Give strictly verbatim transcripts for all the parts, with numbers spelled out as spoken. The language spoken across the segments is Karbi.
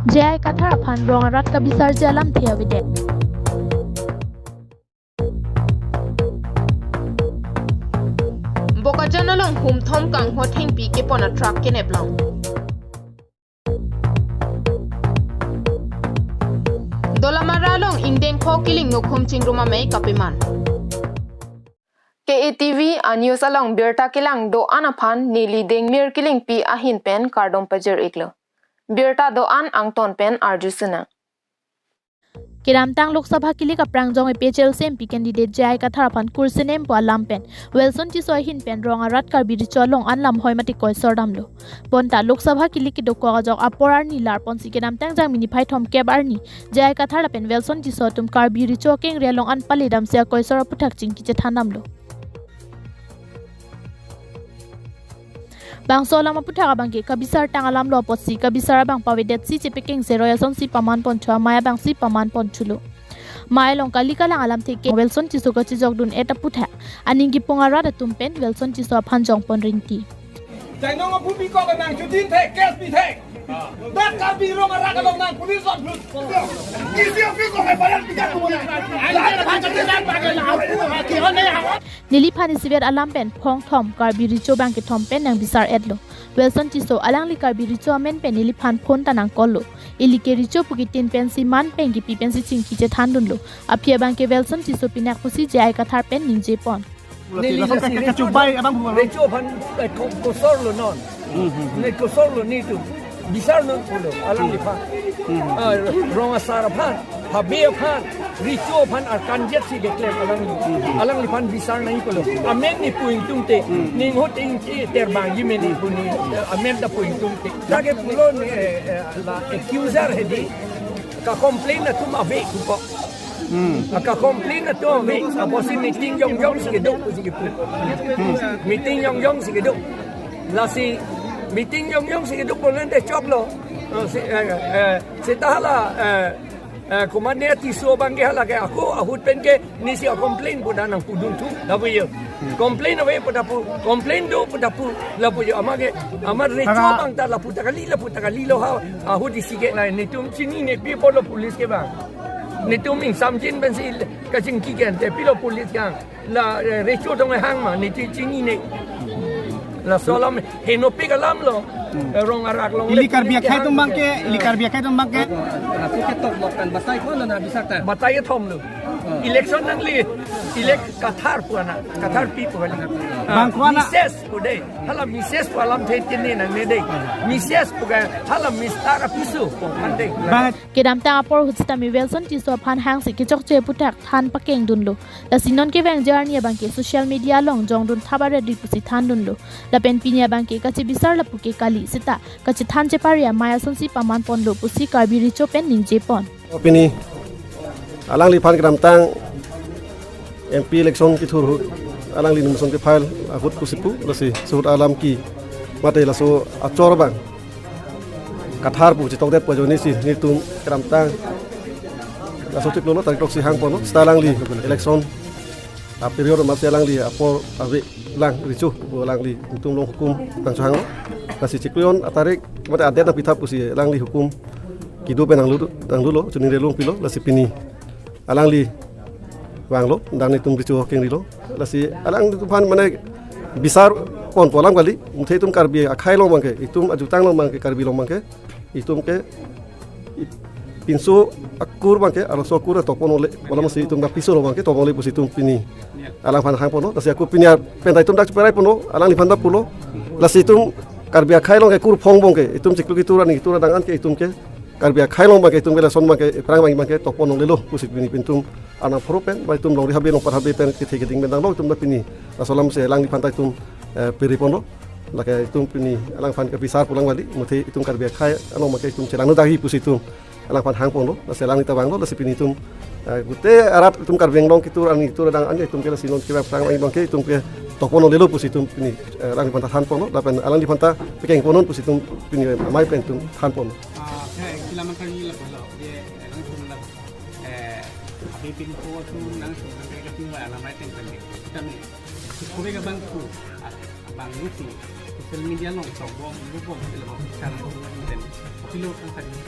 J I Kathar aphan rong arat kabisarji alamthe avedet. Bokajan along humthom kangho thengpi kepon a truck kenep long. Dolamara along ingdeng pho kiling nokhum chingrum amei kapeman. K A T V a news along birta kelang do-an aphan neli Dengmir Killingpi ahin pen kardom pajir-iklo. Birta do-an angton pen arju sinang. Kedamtang Lok Sabha kilik aprangjong A P H L C M P candidate J I Kathar aphan kursenem pu alam pen Welson Tisso ahin pen rong arat Karbi Recho along an lamhoi mate koisor damlo. Bonta Lok Sabha kilik kedokok ajok apor arni larponsi kedamtang Jangmi niphai thomkep arni J I Kathar lapen Welson Tisso atum Karbi Recho kengri along an pale damsi akoisor aphuthak chingki chethan damlo. Bangso alam aphuthak abangke kabisar tang alamlo apotsi kabisar abang pavedetsi chepekengse roi asonsi paman ponthu amei abangsi paman ponthulo. Mei along kali kalang alamthe ke Welson Tisso kachijokdun-et aphuthak aning kipung arat atum pen Welson Tisso aphan jongpon ringti. Jainong aphu pi ko nang chutin the, case pi the. Dak Karbi rong arak along nang police on blut. D C office ko hai payan pi ka ko na. Neliphan isivet alam pen phongthom Karbi Recho abangke thom pen nangbisar-etlo. Welson Tisso alangli Karbi Recho amen pen neliphan phone ta nangkollo. Ili ke Recho pu kitin pensi man pen kipi pensi chingki chethandunlo. Aphi abangke Welson Tisso pinak pusi J I Kathar pen ningjepon. Neli lasi Recho aphan, Recho aphan, eh, ko-, kosorlo non. Ne kosorlo netum. Bisar non pulo, alangliphan. Ah, rong asar aphan, habe aphan, Recho aphan arkanjet si keklem alangli. Alangliphan bisar nangji pulo. Amen ne pu ingtungte, ning ho te ingti terbang ji mene pu ne, eh, amen ta pu ingtungte. Lake pulo ne, eh, eh, la accuser hedi, ka complain atum ave ko. Hmm. Ka complain atum ave, apotsi meeting jongjong si kedo, si kepu. Hmm. Meeting jongjong si kedo. Lasi meeting jongjong si kedo pulote choklo. Eh, si, eh, eh, seta hala, eh, eh, komatne Tisso abangke hala ke ako ahut pen ke nesi a complain pu ta nangpudun thu, lapu jo. Complain ave pu ta pu, complain do pu ta pu, lapu jo. Amat ke, amat Recho abang ta lapu ta kali, lapu ta kalilo ha, ahut isi ke la netum chinine pi pulo police ke bang. Netum ingsamjin pensi kachingki kente pilo police kang. La, eh, Recho tong hang ma, netum chinine. Laso alam henopik alamlo. Eh, rong arak along ili le Karbi police akhai kehang atum abangke, ke. Ili Karbi akhai atum abangke. Laso ketok lok kan batai ko na bisa ta. Batai thomlo. Election nangli, elect Kathar pu ana, Kathar pi pu ana. Bang ko ana. Missus pu dei, hala Missus pu alamthe tini nangne dei. Missus pu ka, hala Mister apiso pu kan dei. Bang Kedamtang apor ahut sitame Welson Tisso aphan hangsi kechokche aphuthak than pakengdunlo. Lasi non kevangji arni abangke social media along jongdun thap aret ri pusi thandunlo. Lapen pini abangke kachebisar lapu ke kali seta kachethan chepari amei asonsi paman ponlo pusi Karbi Recho pen ningjepon. Pini alangliphan kedamtang M P election kethur ahut alangli nomination ke-file ahut pusi pu, lasi laso ahut alam ke mate laso achor abang Kathar pu chetokdet pu ajoine si netum kedamtang laso chiklo lo tarik throksi hang ponlo, seta alangli election a period amatsi alangli apor ave lang Recho pu alangli netum along hukum nangchohanglo. Lasi chiklo atarik mate adet nangpithap pusi alangli hukum kedo pen nanglu, nanglulo, chuning relung pilo, lasi pini alangli vanglo, dang netum Recho kengrilo. Lasi alanglitum aphan mane bisar pon pu alam kali, muthe itum Karbi akhai along abangke, itum ajutang along abangke, Karbi along abangke, itum ke i-, pinso akur abangke, arloso akur tokpon ole, wala masi itum ta piso along abangke tokpon ole pusi itum pini alangphan hang ponlo, lasi ako pini ar-, penta itum dak cheparai ponlo, alangliphan ta pulo, lasi itum Karbi akhai along ke kur phong abangke, itum chiklo ketur ani ketur adang an ke itum ke, Karbi akhai along abangke itum ke lason abangke, ephrang abang abangke tokpon longlelo pusi pini pintum arnam pharo pen, ba itum longri habe longpat habe pen kethe keding pen tanglo itum ta pini. Laso alam si alangliphan ta itum, eh, piri ponlo. Lake itum pini alangphan ke bisar pu alam kali, muthe itum Karbi akhai along abangke itum chelang nangji pusi itum alangphan hang ponlo, lasi alangli ta vanglo, lasi pini itum, eh, gute arat itum Karbi Anglong ketur ani ketur adang an itum ke lasi non kevang phrang abangke itum ke tokpon longlelo pusi itum pini, eh, alangliphan ta than ponlo, lapen alangliphan ta pekeng ponnon pusi itum pini amei pen itum than ponlo. Ah, eh, sila mangkang ila pala, ye, eh, langsung la, eh, habis pintu tu langsung kan kayak tinggal alam lain kan. Kita ni, sekolah ke bangku, ah, bang lusi, social media nong, tong bom, lu bom, sila bom, sekarang bom, dan, pilo kan tadi.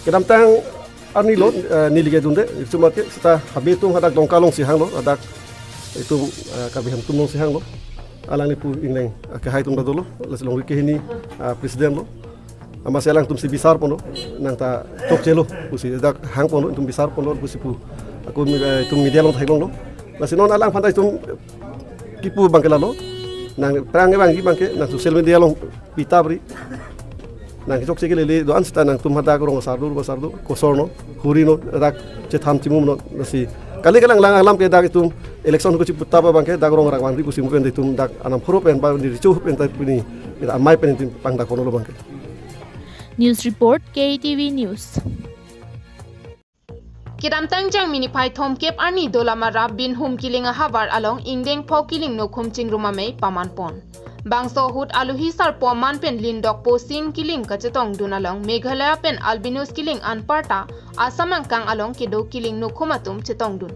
Kedamtang arni lo, eh, neli ke dunde, itum ake, seta habe atum hadak Dongka alongsi hanglo, hadak itum, eh, Karbi Anglong atum alongsi hanglo. Alangli pu ingleng, eh, kehai atum ta dolo, lasi longri kehini, eh, president lo. Amatsi alangtum si bisar ponlo, nang ta chokchelo, pusi dak hang ponlo, itum bisar ponlo, pusi pu. Ako, eh, itum media along thai longlo. Lasi non alangphan ta itum kipu abangke lalo. Nang prang abang abangke, nang social media along pita pri. Nang chokche kelele do-an seta nangtum hadak rong asar do, asar do, kosor no, huri no, dak chethan chimum no, lasi. Kali kalang lang alam ke dak itum election ko chiputa abangke dak rong rang wangri pusi mupen itum dak anam phoro pen ba di richo pen ta pini, dak amei pen itum pangdak kono lo abangke. News report, K T V News. Kedamtang Jangmi niphai thomkep arni Dolamara Binhum Kiling ahavar along ingdeng pho kiling nokhum chingrum amei paman pon. Bangso ahut alohi sarpo aman pen lindokpo Sing Kiling kachetongdun along Meghalaya pen Albinus Kiling anparta Assam angkang along kedo kiling nokhum atum chetongdun.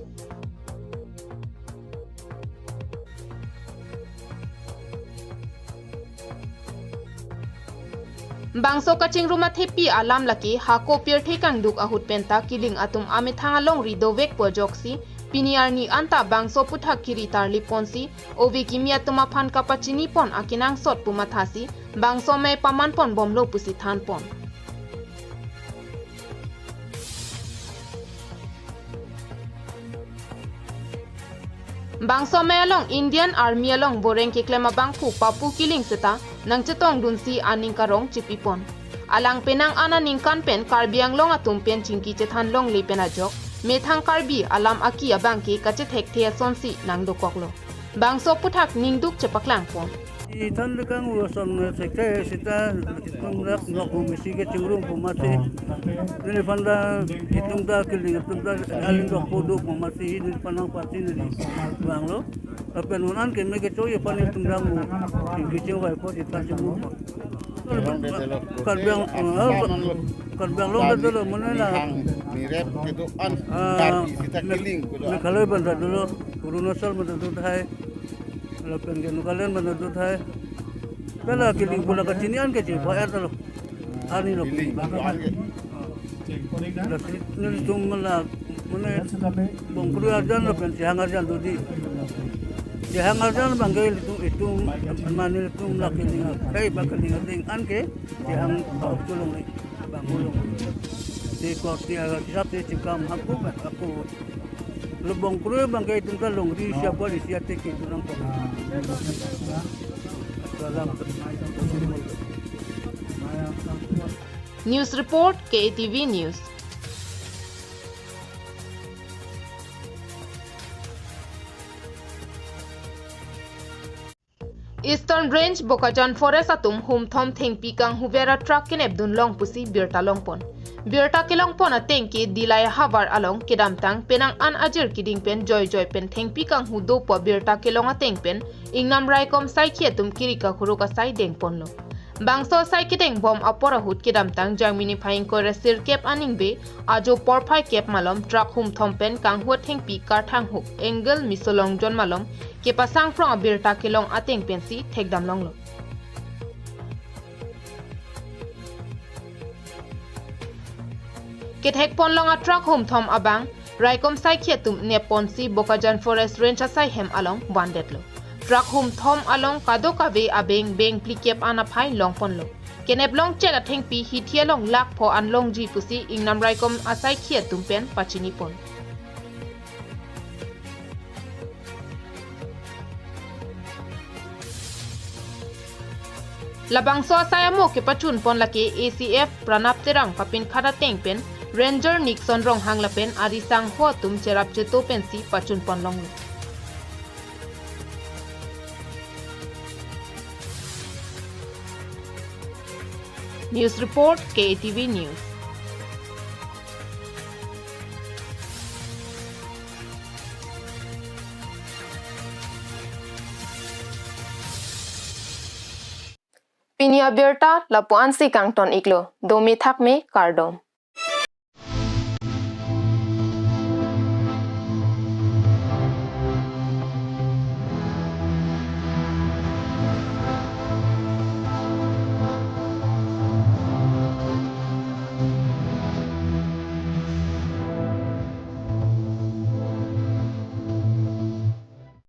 Bangso kachingrum athepi alam lake hako pirthe kangduk ahut penta kiling atum amethang alongri dovekpo ajoksi pini arni anta bangso aputhak kiri tarlip ponsi ove kimi atum aphan kapachini pon akenangsot pu mathasi bangso amei paman pon bomlo pusi than pon. Bangso amei along Indian Army along boreng keklem abangphu Papu Kiling seta nangchetongdunsi aning karong chipipon. Alang penang an aningkan pen Karbi Anglong atum pen chingki chethan longle pen ajok methang Karbi alam aki abangke kachethekthe asonsi nangdokoklo. Bangso aputhak ningduk chepaklang pon. Ithan lekang ulo son sekte sita itum rak nok mesi kachingrum pu mati. Neliphan ta itum ta kiling itum ta alindokpo do pu mati neliphan nangpachini vanglo. Lapen non an keme kecho aphan itum rak mu kachingrum vaipo sita chingrum. Karbi Ang-, ah, Karbi Anglong ta dolo, mane la. Nirep kedo-an, ah, Karbi sita kiling kedo-an. Meghalaya pen ta dolo, Arunachal pen ta do tahai, lapen ke Nagaland pen ta do tahai. Kala kiling pu la kachini an ke che, ba er ta lo. Arni lo. Kiling kedo-an ke. Lasi nelitum la, mane, bongkrui arjan lapen chehang arjan dodi. Chehang arjan abangke itum, itum, mane itum la kiling, kai ba kiling ding an ke, chehang ba cholong ni, bang cholong. Si kok si aga sisap si chikam aku ba, aku. Lo bongkrui abangke itum ta longri siapa di siate ke itum nang kok. Salam. News report, K T V News. Eastern Range Bokajan Forest atum humthom thengpi kanghuver a truck kenepdun long pusi birta longpon. Birta kelongpon ateng ke Dillai ahavar along kedamtang penang an ajir kiding pen joijoi pen thengpi kanghu dopo birta kelong ateng pen ingnam raikom saikhi atum kiri kakhuruk asai dengponlo. Bangso asai kedengbom apor ahut kedamtang Jangmi niphai ingkoi ra sirkep aningve ajo porphai kep malom truck humthom pen kanghu athengpi karthang huk Engel Misolongjon malom kepasang phrong abirta kelong ateng pensi thekdam longlo. Kethekpon long a truck humthom abang raikom saikhi atum nepponsi Bokajan Forest Range asai hem along vandetlo. Truck humthom along kadokave abeng beng phlikep an aphai longponlo. Kenep longchek athengpi hithi along lakh pho an longji pusi ingnam raikom asaikhi atum pen pachinipon. Labangso asai amo kepachunpon lake A C F Pranab Terang papinkhat ateng pen Ranger Nixon Ronghang lapen ari sangho atum cherap cheto pensi pachunpon longlo. News report, K T V News. Pini abirta lapu-ansi kangton iklo, dome thakme kardom.